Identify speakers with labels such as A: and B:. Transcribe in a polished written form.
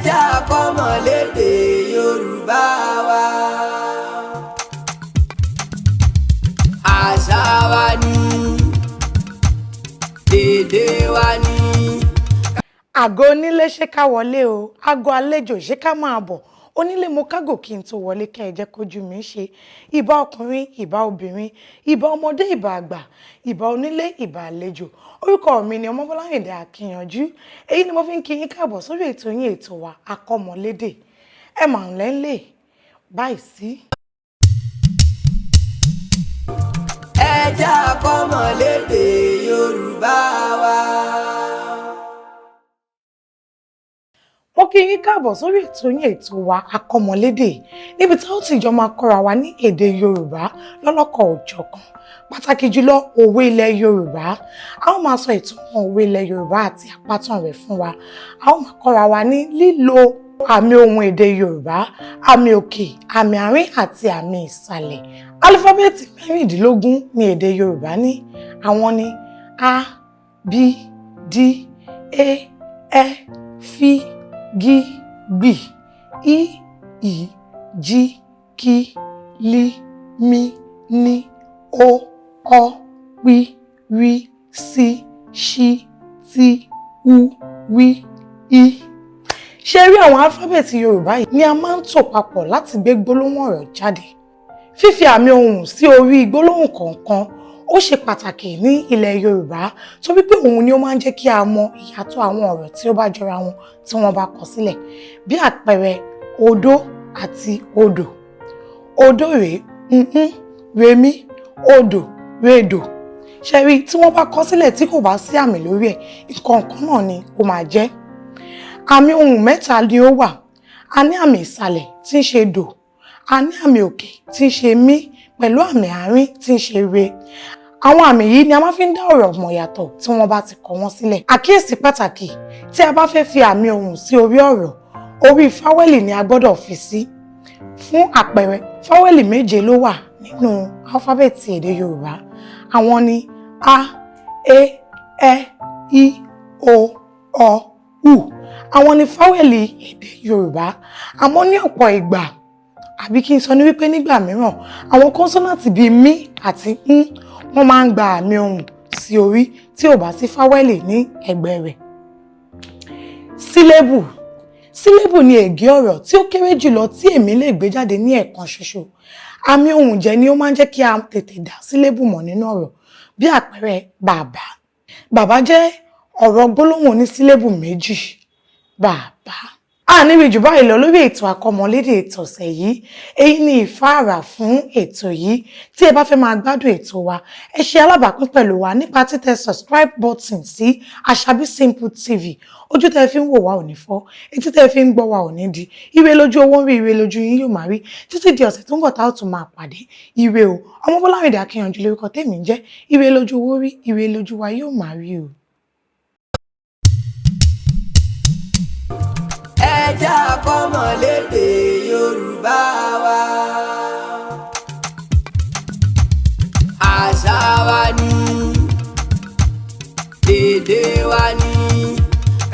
A: Jẹ́ àkọ́mọlédè Yorùbá wa. Àṣà wa ni, èdè wa ni.
B: Àgọ́ onílé, ṣé ká wọlé o? Àgọ́ àlejò, ṣé ká máa bọ̀? Onílé, mo kágò kí n tó wọlé, kẹ́ ẹ jẹ́ kójú mi ṣe. Ìbà ọkùnrin, ìbà obìnrin, ìbà ọmọdé, ìbà àgbà, ìbà onílé, ìbà àlejò. Orúkọ mi ni Ọmọbọ́láyìndé Akíyanjú. Èyí ni mo fi ń kí yín káàbọ̀ sórí ètò yín, ètò wa, Akọ́mọlédè. Ẹ mà ń lẹ́ńlẹ̀ báyìí sí.
A: Ẹ jẹ́ àkọ́mọlédè Yorùbá wa.
B: Mo kí yín káàbọ̀ sórí ètò yín, ètò wa, Akọ́mọlédè, níbi tí a ó ti jọ máa kọ́ra wa ní èdè Yorùbá lọ́lọ́kọ̀ òjọ̀kan, pàtàkì jùlọ òwe ilẹ̀ Yorùbá. A ó máa sọ ìtumọ̀ òwe ilẹ̀ Yorùbá àti àpátàn rẹ̀ fún wa. A ó máa kọ́ra wa ní lílo àmì ohùn èdè Yorùbá, àmì òkè, àmì àárín àti àmì ìsàlẹ̀. Álífábẹ́ẹ̀tì 16 ní èdè Yorùbá ní. Àwọn ni A, B, D, E, Ẹ, F, G, B, I, Ì, J, K, L, M, N, O, Ọ, P, R, S, Ṣ, T, U, W, I. Ṣé rí àwọn álífábẹ́ẹ̀tì Yorùbá yìí ni a máa ń tò papọ̀ láti gbé gbólóhùn ọ̀rọ̀ jáde. Fífi àmì ohùn sí orí gbólóhùn kọ̀ọ̀kan, ó ṣe pàtàkì ní ilẹ̀ Yorùbá, torí pé òun ni ó máa ń jẹ́ kí a mọ ìyàtọ̀ àwọn ọ̀rọ̀ tí ó bá jọra wọn tí wọ́n bá kọ sílẹ̀. Bí àpẹẹrẹ, odó àti odò. Odó rèé, nn, remí, odò, redò. Ṣé rí, tí wọ́n bá kọ sílẹ̀ tí kò bá sí àmì lórí ẹ̀, nǹkan kan náà ni ó máa jẹ́. Àmì ohùn mẹ́ta ni ó wà. A ní àmì ìsàlẹ̀ tí ń ṣe dò, a ní àmì òkè tí ń ṣe mí, pẹ̀lú àmì àárín tí ń ṣe re. Àwọn àmì yìí ni a máa fi ń dá ọ̀rọ̀ mọ̀ yàtọ̀ tí wọ́n bá ti kọ wọ́n sílẹ̀. Àkíyèsí pàtàkì: tí a bá fẹ́ fi àmì ohùn sí orí ọ̀rọ̀, orí fáwẹ́lì ni a gbọ́dọ̀ fi sí. Fún àpẹẹrẹ, fáwẹ́lì 7 ló wà nínú álífábẹ́ẹ̀tì èdè Yorùbá. Àwọn ni A, E, Ẹ, I, O, Ọ, U. Àwọn ni fáwẹ́lì èdè Yorùbá. Àmọ́ ní ọ̀pọ̀ ìgbà, àbí kí n sọ ní wípé nígbà mìíràn, àwọn kọ́nsọ́nàtì bíi mí àti ń, wọ́n máa ń gba àmì ohùn sí orí tí ò bá sí fáwẹ́lì ní ẹ̀gbẹ́ rẹ̀. Sílébù. Sílébù ni ègé ọ̀rọ̀ tí ó kéré jùlọ tí èmi lè gbé jáde ní ẹ̀kan ṣoṣo. Àmì ohùn jẹ́ ni ó máa ń jẹ́ kí a tètè dá sílébù mọ̀ nínú ọ̀rọ̀. Bí àpẹẹrẹ, bàbá. Bàbá jẹ́ ọ̀rọ̀ gbólóhùn oní sílébù 2. Bàbá. A níbi jù báyìí lọ lórí ètò Àkọ́mọlédè ètò ọ̀sẹ̀ yìí. Èyí ni ìfáàrà fún ètò yìí. Tí ẹ bá fẹ́ máa gbádùn ètò wa, ẹ ṣe alábàápín pẹ̀lú wa nípa títẹ subscribe button sí Àṣàbí Simple TV. Ojú tẹ́ fi ń wò wá ò ní fọ́, etí tẹ́ fi ń gbọ́ wá ò ní di. Ire lójú owó ń rí, ire lójú yín yóò máa rí. Títí di ọ̀sẹ̀ tó ń bọ̀ tá ó tún máa pàdé. Ire o. Ọmọbọ́láyìndé Akíyanjú lórúkọ tèmi ń jẹ́. Ire lójú owó rí, ire lójú wa yóò máa rí o.
A: Ẹ jẹ́ àkọ́mọlédè.